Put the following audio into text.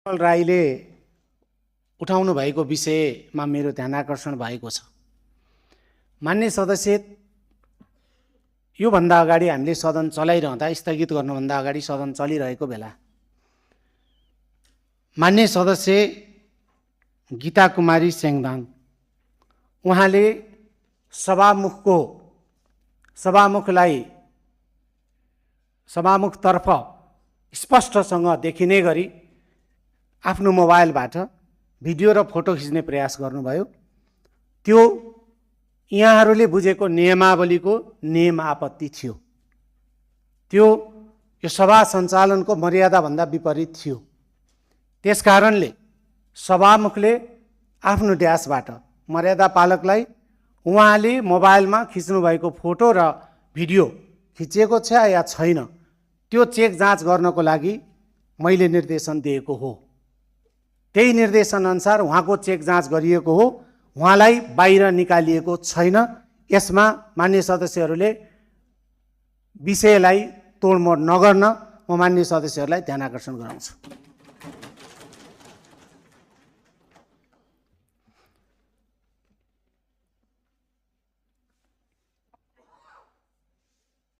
राईले उठाउनु भएको विषयमा मेरो ध्यान आकर्षण भएको छ। मान्य सदस्य, योभन्दा अगाडि हामीले सदन चलाइरहँदा, स्थगित गर्नुभन्दा अगाडि सदन चलिरहेको बेला मान्य सदस्य गीता कुमारी सेङदाङ उहाँले सभामुखतर्फ स्पष्टसँग देखिने गरी आफ्नो मोबाइलबाट भिडियो र फोटो खिच्ने प्रयास गर्नुभयो। त्यो यहाँहरूले बुझेको नियमावलीको नियम आपत्ति थियो। त्यो यो सभा सञ्चालनको मर्यादाभन्दा विपरीत थियो। त्यसकारणले सभामुखले आफ्नो ड्यासबाट मर्यादा पालकलाई उहाँले मोबाइलमा खिच्नुभएको फोटो र भिडियो खिचिएको छ या छैन त्यो चेक जाँच गर्नको लागि मैले निर्देशन दिएको हो। त्यही निर्देशन अनुसार उहाँको चेक जाँच गरिएको हो। उहाँलाई बाहिर निकालिएको छैन। यसमा मान्य सदस्यहरूले विषयलाई तोडमोड नगर्न म मान्य सदस्यहरूलाई ध्यान आकर्षण गराउँछु।